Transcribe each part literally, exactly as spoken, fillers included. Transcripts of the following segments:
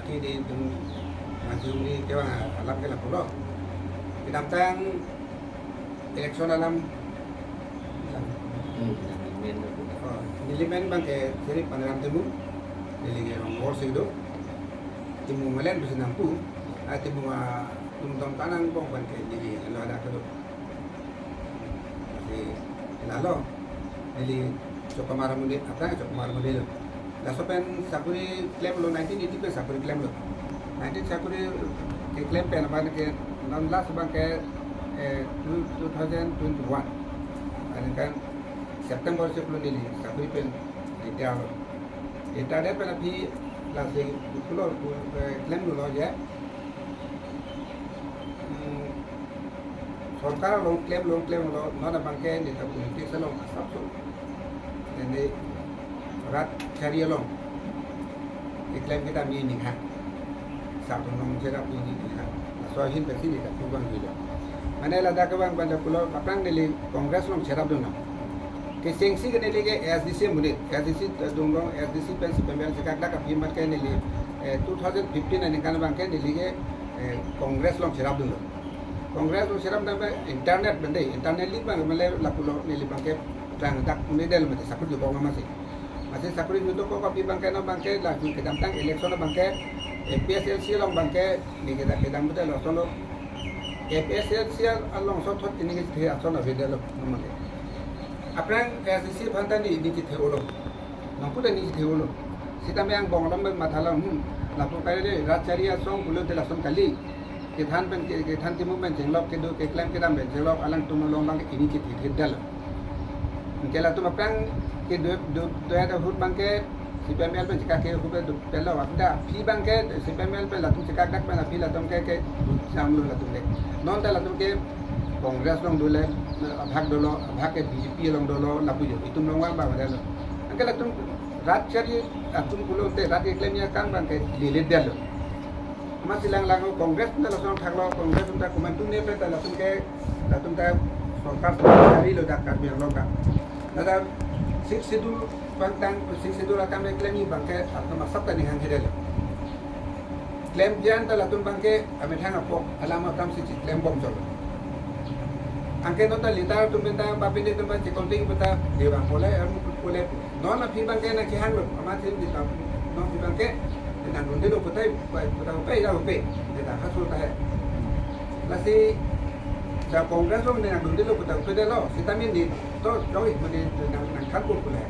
Kidi dun maju ni kewang alam ke lapulo. Kedamtang election alam. Hmm, nelimen. Oh, nelimen abang ke Sri Paniram Timung, neli ke Rongbor si do. Timung malen besi nampu, ah, Timung atum dom kanang bong abang ke neli lo ada kedo. Si lalo, neli Chokamara Mundit, apa Chokamara Mundit lo. Laso pen sakuri klemlo, nineteen eighty pen sakuri klemlo. Nineteen sakuri keklem pen abang ke non last abang ke, eh, two, two thousand twenty-one. Aningkan September siplo neli sakuri pen retire lo. Retire pen aphi lasi pulo, eh, klemlo ya. Hmm, sorkar along klemlo, klemlo, non abang ke neta politics along asap so. Nene rat chari along keklem kedam ini ha. Satu nong cherap ini ha. So ahin pensi neta kubang gila. Mane ladak abang pada pulo aphrang neli Congress along cherapdun nang. Kechengsi ke neli ke A S D C Mundit, A S D C Dunglong, A S D C pen si pen pen si kak dak aphi mat ke neli, eh, two thousand fifteen aningkan abang ke neli ke, eh, Congress along cherapdun lo. Congress along cherapdun abang internet bende, internet li abang mele lapulo neli abang ke tang dak Mundit del mate sakuri jukong amatsi. Amatsi sakuri jukong aphi abang ke non abang ke lagi kedamtang election abang ke A P H L C along abang ke neli kedam kedam betul lo solo. A P H L C along so thot ini ke ason avedelo namang ke. Aphrang A S D C aphan ta neli neli chethe-olo. Nangpu ta neli chethe-olo. Sita me angbong along me matha lo, hmm, lapu kai le rat chari asong pulo te lason kali. Kethan pen ke, kethan Timung pen chenglok kedo, keklem kedam pen chenglok, alangtum along abang ke ini chethe-thedelo. Anke latum aphrang ke do, do, do ada ahut abang ke C P I M L pen chekak ke ahut pen do pelo, ada aphi abang ke C P I M L pen latum chekak dak pen aphi latum ke, ke jam lo latum ke. Non ta latum ke Congress along dole, abhag dolo, abhag ke B J P along dolo, lapu jo. Itum along abang abang dolo. Anke latum rat chari atum pulote rat keklem akam abang ke lele dolo. Amatsi lang lang Congress pen ta lason thaklo, Congress pen ta komantu ne pen ta latum ke, latum ta sorkar chari lo dak Karbi Anglong ta. Ladak Sixth Schedule abang tang, Sixth Schedule akam keklem abang ke atum asap ta ninghang hede lo. Klem jan ta latum abang ke amethang apok alam akam si cheklem bom cholo. Anke non ta leader atum pen ta bapinde atum pen chekonting pen ta dewang pole, em pole. Non aphi abang ke nangkehang lo, amatsi di tam, non aphi abang ke nangdunde lo putai, putai, putai, putai, putai, putai, putai, haso ta he. Lasi da Congress along nangdunde lo putai, putai dolo, sitame neli to, to, mane nang, nangthanpo pule.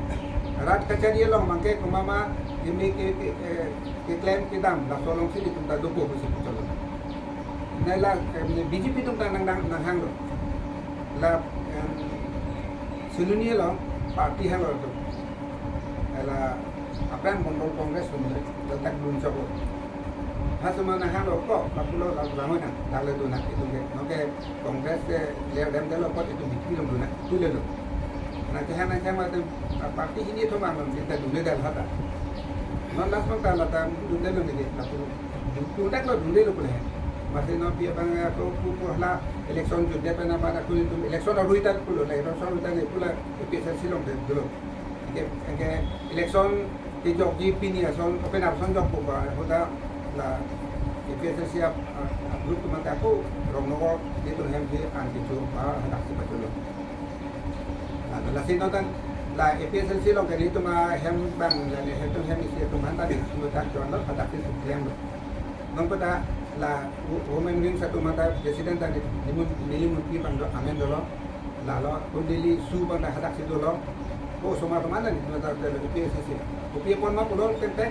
Rat kachari along abang ke komat ma, ini ke, ke, eh, keklem kedam, laso along si nelitum ta dopo pusi pucholo. Nai la, em, B J P atum ta nang, nang, nanghang lo. La, em, Siloni along party hang lo atum. La aphrang Mondol Congress atum le, ladak dun choklo. Ha suma nanghang lo ko, lapulo la bangun nang, dak le dun nang itum ke. Non ke Congress ke le dem delo ko itum B J P along dun nang, tu le lo. Nangkehang nangkehang atum, ah, party hini thom abang sita dunde del hata. Non last abang ta lata dunde lo neke, lapu. Dun dak lo dunde lo pule. Amatsi non aphi abang ako pu pu hala election jutdet pen abang ako itum election arui ta pulo, la election arui ta ne pu la A P H L C along de dolo. Ke, ke election kejokji pini ason, open election jokpo ba, hoda la A P H L C ap, ap, ap group atum ta ako Rongnogor nelitum hem si an kecho ba hadak si pacholo. La, lasi non tang la A P H L C along ke nelitum ahem abang la nelitum hem isi atum aphan ta nelitum ta chonlo hadak si klem lo. Non pu ta la wo-, women wings atum ta president ta neli mun, neli mun pi abang do amen dolo. Lalo, ko Delhi zoo abang ta hadak si dolo. Ko osomar atum ta nelitum ta dolo A P H L C. Kopi apot ma pulo tangte,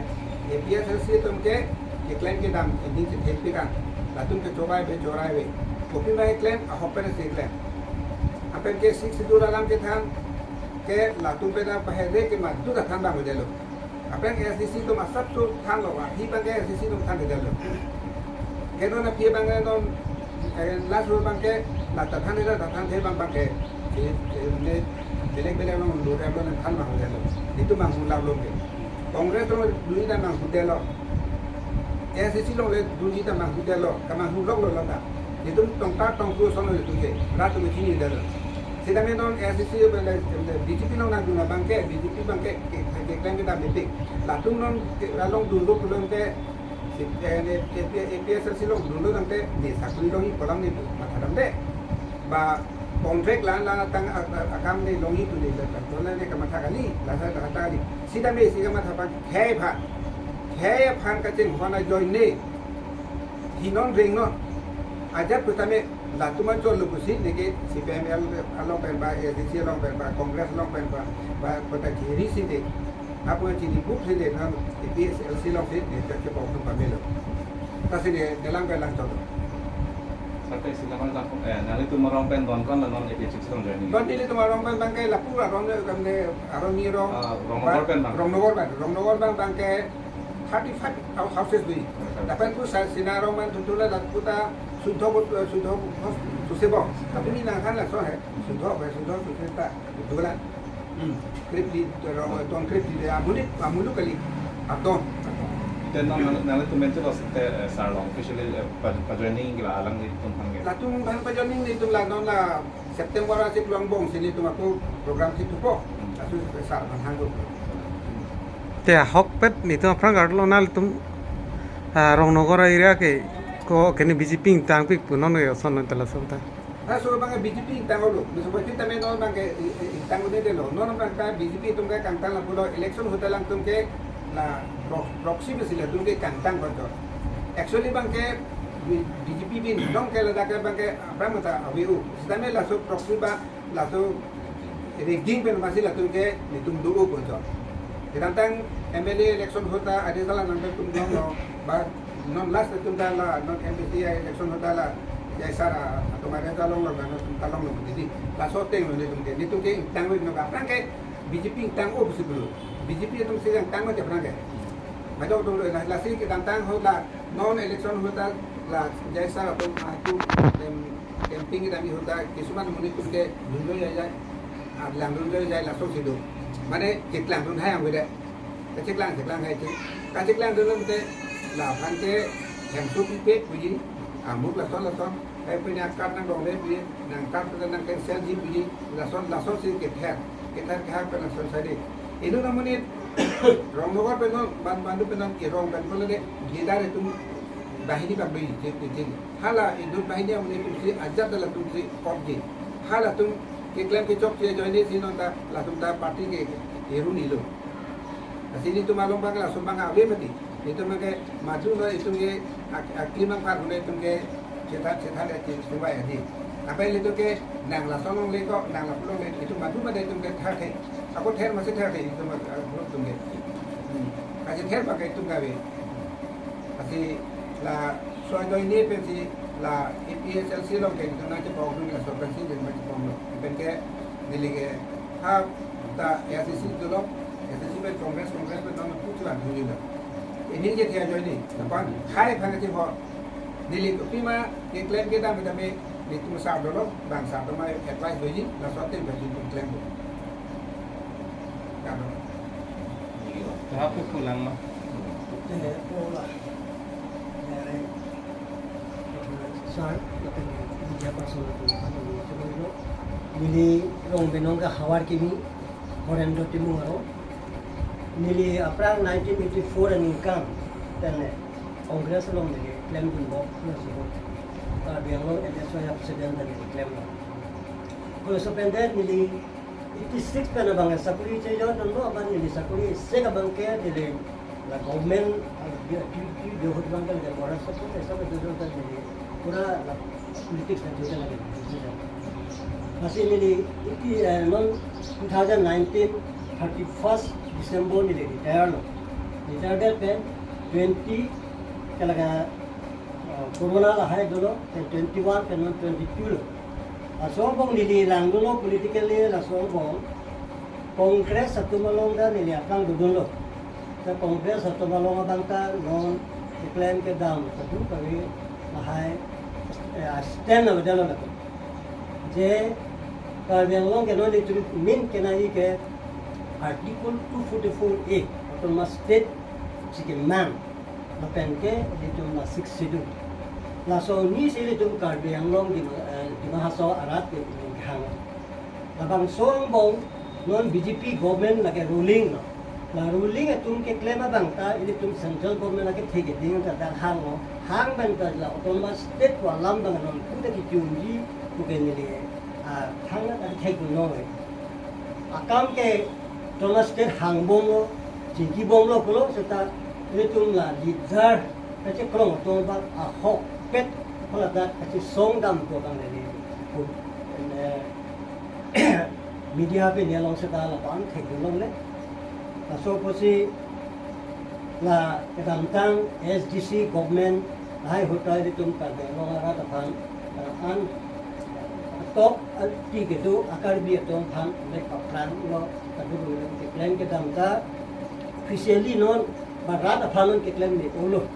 A P H L C atum ke, keklem kedam, ini chethe pi kan. Latum ke chobai ave, chorai ave. Kopi ma keklem, ahok pen si klem. Lapen ke Sixth Schedule alam kethan, ke latum pen ta pahere ke madu ta than abang dolo. Aphrang A S D C atum asap so thanlo, aphi abang ke A S D C atum than dolo. Ke non aphi abang ke non, eh, last roll abang ke, la ta than dolo, ta thanthe abang abang ke. Eh, eh, ne, belek belek along lo, lo, lo, than abang dolo. Itum abang hu lap lo ke. Congress along dunji ta abang hu dolo. A S D C along le dunji ta abang hu dolo, ka abang hu lok lo lata. Itum tongkar tongkru ason lo itum ke, rat atum chini dolo. Sitame non A S D C pen le, le B J P along nangdun abang ke, B J P abang ke, ke, ke, keklem kedam mepik. Latum non ke, along dunlo pulo ke, Eh, ne, A P, A P S L C along dunlo tangte, ne sakori longji pu alam ne matha damde. Ba contract la, la tang a, a, akam ne longji pu ne, la tang, la ne kamatha kali, la sa kamatha kali. Sita me si kamatha aphan, khei aphan. Khei aphan kachinghon ajoine. Hinon rengnon. Ajat pu tame, latum anchot lo pusi, neke C P I M L along pen ba, A D C along pen ba, Congress along pen ba, ba, kota kiri si de. Apo chini bup si de, non A P S L C along si de, kachepok tum pamelo. Lasi de, de lang pen lang chot. Sarte isi lamar jangkung, eh, nanglitum arong pen don ko-an la non A P H L C along joining? Don nelitum arong pen abangke lapu arong ne, kam ne, arong ni arong. Ah, Rongnogor pen abang? Rongnogor pen, Rongnogor pen abangke thirty-five hou-, houses do. Okay. Lapen pu sa sina arong pen tutu la lapu ta suntho bot, suntho bot, suse bom. Tapi ni nang kan laso he, suntho, suntho, suse ta, tutu la. Hmm. Krip di, tong krip di, amunik, amuluk kali. Aton. Then non, non, nanglitum mention lo sinte, eh, sar along officially, eh, pa, pa joining ke la alanglitum aphan ke? Latum aphan pa joining nelitum la non la September achiklo angbong si nelitum ako program si thupo. Hmm. Laso sar aphan hangko. Te ahokpet nelitum aphrang karlo nanglitum, ah, Rongnogor area ke ko kene B J P ingtangpik pu non ke ason non tala sabta. Laso abangke B J P ingtang-olo. Laso abangke tame non abangke i-, i-, ingtang-un-edetlo. Non abangke B J P atum ke kangtang lapulo, election ahut alangtum ke la pro-, proxy besi latum ke kangtang konjo. Actually abangke B-, B J P bin dong ke ladak ke abangke aphrang mata ave-o. Sitame laso proxy ba laso rigging pen masi latum ke nelitum do-o konjo. Kedamtang M L A election ahut ta adi sala nang tum donglo ba non last atum ta la, non M P C election ahut ta la, J I sir atum adi ta longlo, non atum ta longlo didi. Laso ateng lo nelitum ke, nelitum ke ingtang lo, non aphrang ke B J P ingtang-o pusi pulo. B J P atum si ingtang lo aphrang ke. Majok atum lo, la, lasi kedamtang ahut la, non election ahut ta la, J I sir atum, atum, em, campaign kedam ahut ta, kisuman amonit atum ke dunlo jai jai, ah, langdunlo jai laso si do. Mane, chiklang dun hai ang beda. Kachiklang, chiklang hai chik. Kachiklang dun lote, laphan ke hemso pipe puji, amuk lason lason, hai punya card nanglongle puji, nang card pen nang cancel ji puji, lason, lason si kether, kether kehar pen lason sadi. Inut amonit, Rongnogor pen non, ban bandu pen non, kerong pen pen le, bidar atum, bahini bang beli, je, je, je. Hala inut bahini amonit atum si, ajat latum si, kop ji. Halatum, keklem kechok si, join si non ta, latum ta party ke, irun ilo. Lasi nelitum along abang laso abang ave mati. Nelitum abangke madu lo itum ke ak-, akli mang par guna itum ke chethan chethan ya chethan ya di. Apa yang itum ke nang lason longle ko nang lapu longle itum madu madu itum ke ther the. Ako ther masi ther the itum, ah, group atum ke. Hmm. Kasi ther pakai itum kave. Lasi laso ajoine pensi la A P H L C along ke itum nangchepok dun laso pensi itum nangchepok dun. Pen ke neli ke ha ta A I C C dolo, A I C C pen Congress, Congress pen non putu an dun lo. Ini je dia ajoine, lapen khei aphan ke ho. Neli kopima keklem kedam kedam nelitum sar dolo, bang sar dolo mai advice doji, laso ateng pen itum klem do. Kado. Apa pulang ma? Eh, pola. Dari sar, lapen media person atum, atum, atum, neli Rongbenong ke Howar Kimi, Horendro Timung arong. Neli aphrang nineteen eighty-four aningkan, tene, Congress along neli klemdunbom, laso ahut Karbi Anglong M S Y president neli klemlo. Laso pen de neli eighty-six pen abang sakori chejodunlo, abang neli sakori isi abang ke neli la government, ah, di, di, di, di ahut abang ke neli mora support, eh, support do do neli pura la politics na juta lagi. Lasi neli eighty, eh, non two thousand nineteen, thirty-first December neli retire lo. Retire pen twenty ke laga, eh, corona lahai dolo, pen twenty-one pen non twenty-two lo. Laso angbong neli langdunlo politically, laso angbong Congress atum along ta neli akam dodunlo. Ta Congress atum along abang ta non keklem kedam kadu kave lahai, eh, stand avedetlo lapen. Je Karbi Anglong ke non itum min kenai ke Article two forty-four A, Autonomous State si kemang. Lapen ke ilitum la Sixth Schedule. Laso arni si ilitum Karbi Anglong Dima, eh, Dima Hasao arat ke itum kehang. Labangso angbong non B J P government lake ruling lo. La ruling atum keklem abang ta ilitum central government akethek keding ta dak hanglo. Hang abang ta la autonomous state pu alam abang non pu ta kechunji pu ke neli, ah, thang ta thekdun noi. Akam ke autonomous state hangbomlo, chingkibomlo pulo seta ilitum la leader kachekrong atum abang ahokpet hala dak kachesong dam pu abang neli, eh, media pen along seta lapu-an thekdun longle. Laso apotsi la kedamtang A S D C government lahai ahut ta ilitum Karbi Anglong arat aphan, eh, an tok ati kedo a-Karbi atum aphan mek paphranglo, kadokave keklem kedam ta officially non ba rat aphan non keklem le-olo.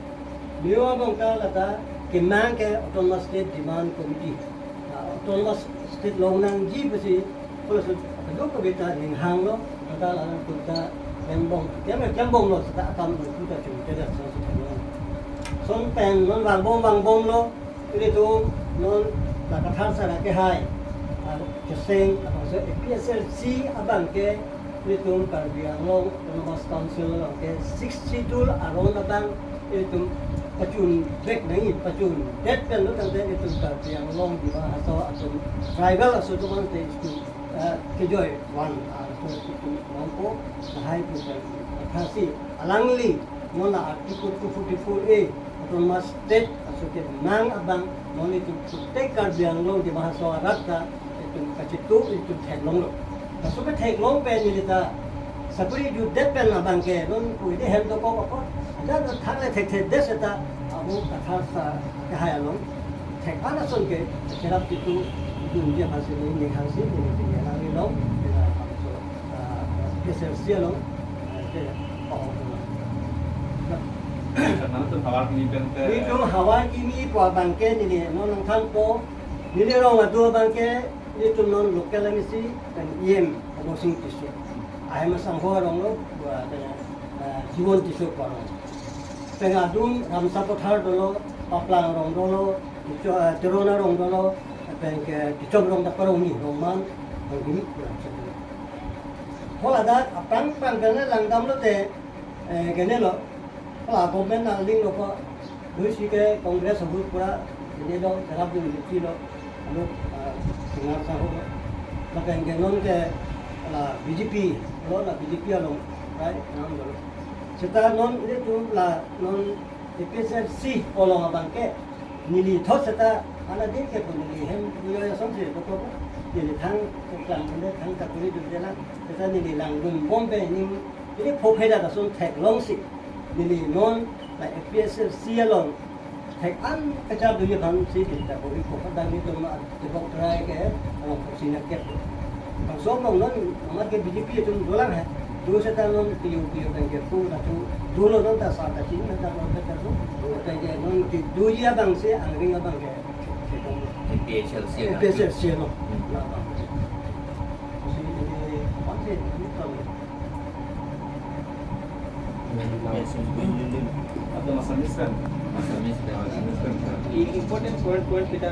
Meo abang ta la ta kemang ke Autonomous State Demand Committee. Ah, Autonomous State longnangji pusi pulo so kadokave ta ning hanglo, anta la nang kunta klembom, klem, klembomlo seta akam lo kunta chun ke dak so so klembom. Lason pen non vangbom vangbomlo, ilitum non la Kathar sar akehai, ah, kecheng, abangso A P H L C abang ke ilitum Karbi Anglong Autonomous Council along ke Sixth Schedule aron abang ilitum pachun vek nangji, pachundet pen lo tangte ilitum Karbi Anglong Dima Hasao atum tribal aso atum ante ilitum, eh, kejoi van, ah, aso ilitum longpo, lahai pu pen athasi alangli non la Article two forty-four A Autonomous State aso kemang abang non ilitum puthot Karbi Anglong Dima Hasao arat ta ilitum kachetu ilitum theklonglo. Laso ketheklong pen neli ta sakori jutdet pen abang ke non pu ide hem dokok apot, ajat thang le thekthekdet seta abo Kathar sar akehai along thek-an ason ke cherap chitu dunji aphansi neli ning hangsi neli pini alangli along, neli abangso, ah, P S L C along, ah, ke, oh, oh. Nangtum havar kimi pen te. Nelitum havar kimi pu abang ke neli non nangthanpo, neli rong adu abang ke nelitum non local M A C pen E M Abosing Tisso. Ahem asangho arong lo, pu, ah, pen, ah, Jiwon Tisso pu arong. Pen adung Ramsa Pothar dolo, Paplang arong dolo, Ticho, ah, Terona arong dolo, pen ke Tichom arong dak parong ni, Rongman, Rongdimi, ya, so. Hala dak aphrang aphrang pen langdamlo te, eh, kenelo. Hala government nangling lo ko, dusi ke Congress ahut pura, kenelo, cherap dun dusi lo, alo, ah, Singhar Sahu lo. Lapen ke non ke la B J P, lo la B J P along, right, nang lo. Seta non ilitum la non A P H L C along abang ke neli thot seta anadin ke pu neli hem yo ya som se to ko neli thang klang pen thang katuri dun de lang seta neli langdunbom pen ning neli pho pheda ta son theklongsi neli non la A P H L C along thek-an kachar dunji aphansi kita bori ko kadang ni tum a tebok trai ke along ko senior kep. Bangso along non amat ke B J P atum dolang he. Do seta non piu piu pen ke pu ta tu dolo non ta sa ta chin ta non ta tu. Pen ke non ti duji abang si angring abang ke. A P H L C A P H L C no. Hmm. Na abang. Si ini apa sih? Ini tahu. Assamese kan? Assamese kan? Assamese kan? Important point, point kita.